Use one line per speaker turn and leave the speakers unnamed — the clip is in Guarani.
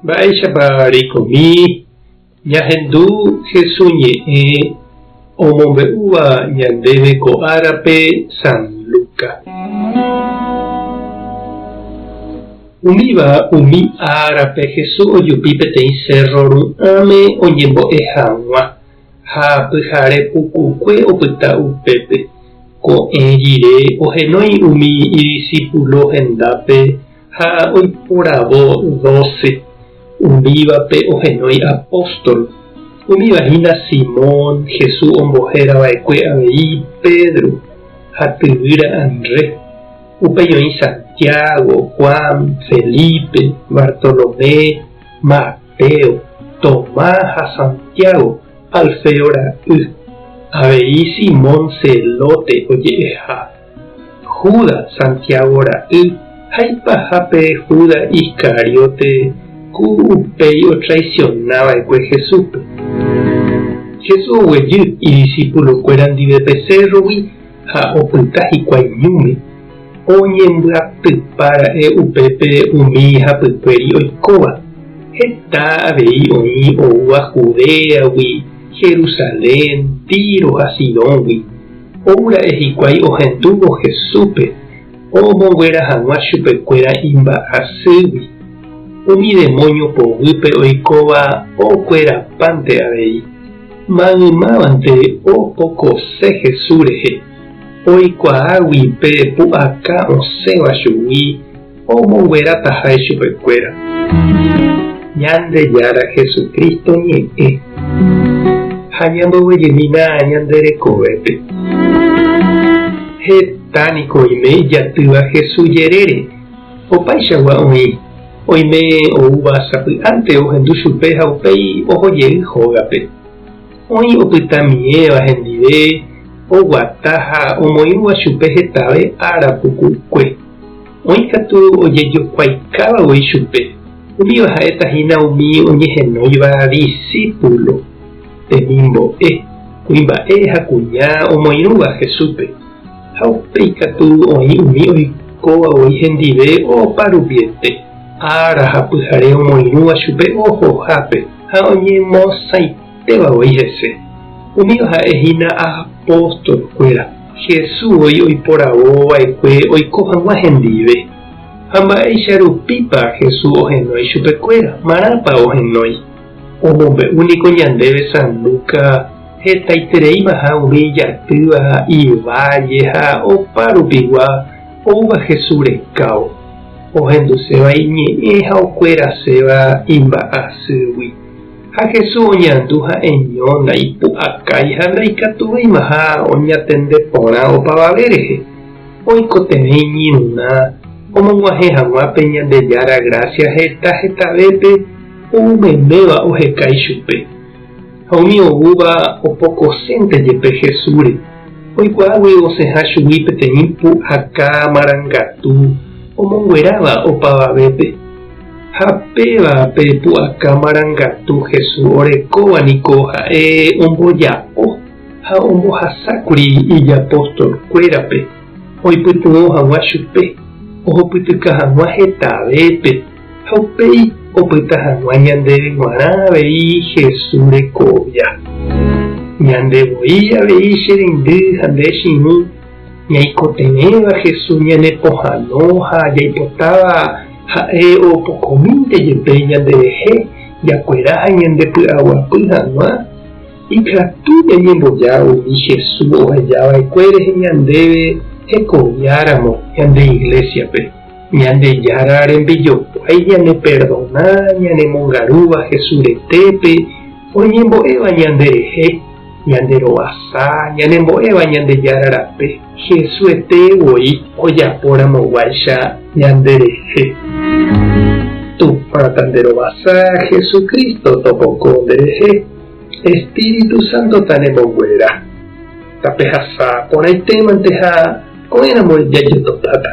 Mba'éichapa reikomi ñahendu Hesu ñe'ẽ omombe'úva ñandéve ko árape San Luca. Umíva umi árape Hesu ojupi peteĩ sérro ru'ãme oñembo'e hag̃ua. Ha pyhare pukukue opyta upépe. Ko'ẽ rire ohenói umi idisípulo hendápe ha oiporavo dóse, umívape ohenói apóstol. Umíva hína Simón, Jesús ombohéra va'ekue avei Pedro, ha tyvýra Andrés. Upéi oĩ Santiago, Juan, Felipe, Bartolomé, Mateo. Mateo, Tomás ha Santiago, Alfeo ra'y, avei Simón Zelote oje'eha, Judas, Santiago ra'y, ha ipahápe Judas Iscariote ku upéi otraisiona va'ekue Jesúspe. Jesús oguejy idisipulokuéra ndive pe sérrogui ha opyta hikuái ñúme. Oñembyatypa ra'e upépe umi hapykuéri oikóva. Heta avei oĩ oúva Judéagui, Jerusalén, Tiro ha Sidóngui. Ou ra'e hikuái ohendúvo Jesúspe, omonguera hag̃ua chupekuéra imba'asýgui. Umi demóño poguýpe oikóva okuerapánte avei. Maymávante opokose Jesús rehe. Oikuaágui pe pu'aka osẽva chugui omonguerataha ichupekuéra. Ñandejára Jesucristo ñe'ẽ ha ñamboguejymína ñande rekovépe. Heta niko oime ijatýva Jesús jerére, opaichagua oĩ, oime oúva sapy'ánte ohendu chupe ha upéi oho jey hógape. Oĩ opytamiéva hendive, oguata ha omoĩva chupe hetave ára pukukue. Oĩ katu ojejokuaikáva voi chupe, umíva ha'éta hína umi oñehenóiva disípulo, temimbo'e, kuimba'e ha kuña omoirũva Jesúspe. Ha upéi katu oĩ umi oikóva voi hendive opa rupiete, ára ha pyhare omoirũva chupe ohohápe. Ha oñemosãitéva voi hese. Umíva ha'e hína apóstol-kuéra, Jesús voi oiporavo va'ekue oiko hag̃ua hendive. Ha mba'éicha rupípa Jesús ohenói chupekuéra? Marãpa ohenói? Omombe'u niko ñandéve San Lucas hetaitereímaha umi ijatýva iválle ha opa rupigua oúva Jesús rekávo. Ohenduséva iñe'ẽ ha okueraséva imba'asýgui. Ha Jesús oñandu ha'eño ndaipu'akái ha ndaikatuvéimaha oñatende porã opavave rehe, oikotevẽ iñirũrã omog̃uahẽ hag̃ua pe Ñandejára grásia heta hetavépe ou meméva oheka ichupe. Ha umi oúva opokosénte jepe Jesúsre, oikuaágui osẽha chugui peteĩ pu'aka marangatu omongueráva opavavépe. Ha péva pe pu'aka marangatu Jesús orekóva niko ha'e omboja'o ha ombohasákuri ijapostolkuérape oipytyvõ hag̃ua chupe ohupytyka hag̃ua hetavépe. Ha upéi opyta hag̃ua ñandéve g̃uarã avei Jesús rekovia. Ñande voi avei che reindy ha nde che irũ, ñaikotevẽva Jesús ñanepohãno ha jaipotáva ha'e opokomínte jepe ñanderehe jakuera ha ñandepy'aguapy hag̃ua, ikatu ñañemboja umi Jesús oheja va'ekue rehe ñandéve hekoviáramo ñande iglésiape. Ñandejára rembijokuái ñaneperdona ñanemongarúva Jesús retépe, oñembo'éva ñanderehe, ñanderovasa, ñanembo'éva Ñandejára rape, Jesús-ete voi ojaporamoguáicha ñanderehe. Tupã tanderovasa, Jesucristo topoko nderehe, Espíritu Santo tanemonguera. Tapehasa porãitémante ha ko'ẽramo jajotopáta.